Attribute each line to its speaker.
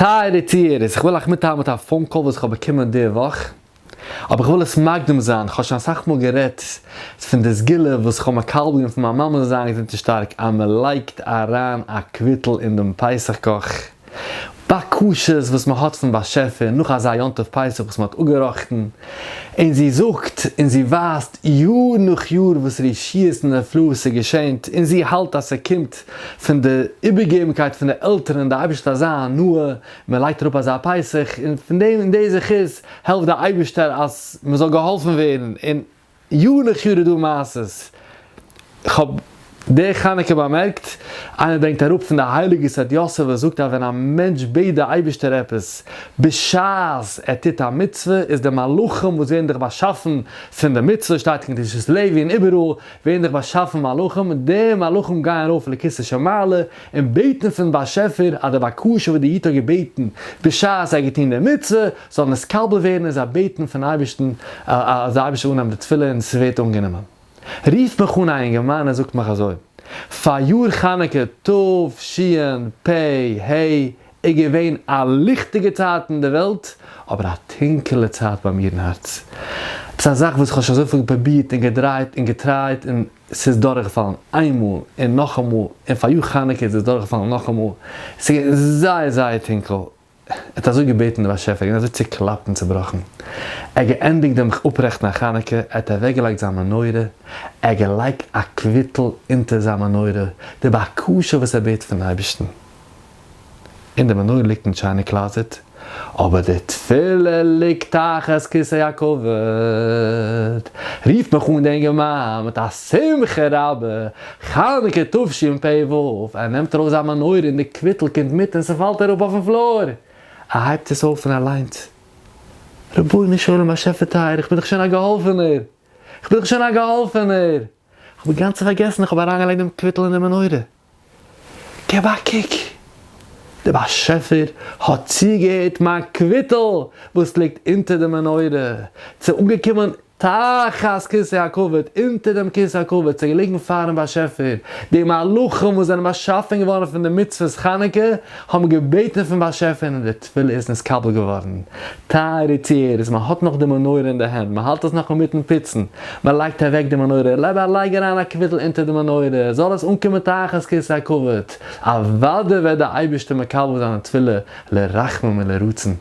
Speaker 1: טייערע צוהערערס, איך וויל אייך מיטטיילן מיט א phone call וואס איך האב באקומען די וואך, אבער איך וויל עס מקדים זיין, איך האב שוין אסאך מאל גערעדט פון די סגולה וואס איך האב מקבל געווען פון מיין מאמע זאל זיין געזונט און שטארק, אז מען לייגט אריין א קוויטל אין דעם פסח קאך, בקשות וואס מען האט פון באשעפער נאך אזא יום טוב פסח וואס מען האט אפגעראכטן, און זי זאגט און זי ווייזט יאר נאך יאר וואס רשעות און נפלאות ס'געשענט, און זי האלט אז ס'קומט פון די איבערגעבנקייט פון די עלטערן, די אייבערשטער האט אזא הנאה, מען לייגט אראפ אזא פסח, און פון דעם און די זכות העלפט די אייבערשטער אז מען זאל געהאלפן ווערן, און יאר נאך יאר איז דא מעשות, כ'האב די חנוכה באמערקט, איינער ברענגט אראפ פון די הייליגע יסוד יוסף וואס זאגט אז ווען א מענטש בעט די אייבערשטער עפעס בשעת ער טוט א מצוה איז די מלאכים וואס ווערן דאך באשאפן פון די מצוה, שטייט אין קדושת לוי און איבעראל, ווערן דאך באשאפן מלאכים, די מלאכים גייען ארויף לכסא של מעלה און בעטן פון באשעפער אז די בקשה וואס די איד האט געבעטן בשעת ער האט געטון די מצוה זאל נתקבל ווערן און זיי בעטן פון אייבערשטן אז די אייבערשטער זאל אננעמען די תפילה און ס'ווערט אנגענומען. רופט מיך אן א אינגערמאן און זאגט מיך אזוי, פאריאר חנוכה תשפ ה איז געווען א ליכטיגע צייט אין די וועלט, אבער א טונקעלע צייט ביי מיר אין הארץ. עפעס א זאך וואס איך האב שוין אזויפיל פרובירט און געדרייט און געטרייט און ס'איז דורכגעפאלן איינמאל און נאכאמאל, און פאריאר חנוכה איז עס דורכגעפאלן נאכאמאל, ס'איז געווען זייער זייער טונקל. ער האט אזוי געבעטן די באשעפער, געווען אזוי צוקלאפט און צובראכן. ער האט געענדיגט דעם אפרעכטן א חנוכה, ער האט אוועקגעלייגט זיין מנורה, ער האט געלייגט א קוויטל אונטער זיין מנורה, די בקשה וואס ער בעט פון אייבערשטן. און די מנורה ליגט אין china closet, אבער די תפילה ליגט תחת כסא הכבוד. רופט מיך אן די אינגערמאן מיט א שמחה רבה, חנוכה תשפ ו, ער נעמט ארויס זיין מנורה און די קוויטל קומט מיט און ס'פאלט אראפ אויפן floor, ער הייבט עס אויף און ער ליינט, רבונו של עולם באשעפער טייער איך בין דאך שוין א געהאלפענער, איך בין דאך שוין א געהאלפענער, איך האב אינגאנצן פארגעסן איך האב אריינגעלייגט דעם קוויטל אין די מנורה, געב א קוק, דער באשעפער האט צוגעהערט מיין קוויטל וואס ליגט אונטער די מנורה, ס'איז אנגעקומען תחת כסא הכבוד, אונטער דעם כסא הכבוד, ס'איז געליגן פארן באשעפער, די מלאכים וואס זענען באשאפן געווארן פון די מצוות חנוכה האבן געבעטן פון באשעפער און די תפילה איז נתקבל געווארן. טייערע צוהערערס, מען האט נאך די מנורה אין די הענט, מען האלט עס נאך אינמיטן פוצן, מען לייגט אוועק די מנורה, לעבע א לייג אריין א קוויטל אונטער די מנורה, זאל עס אנקומען תחת כסא הכבוד, אוודאי וועט די אייבערשטער מקבל זיין די תפילה לרחמים ולרצון.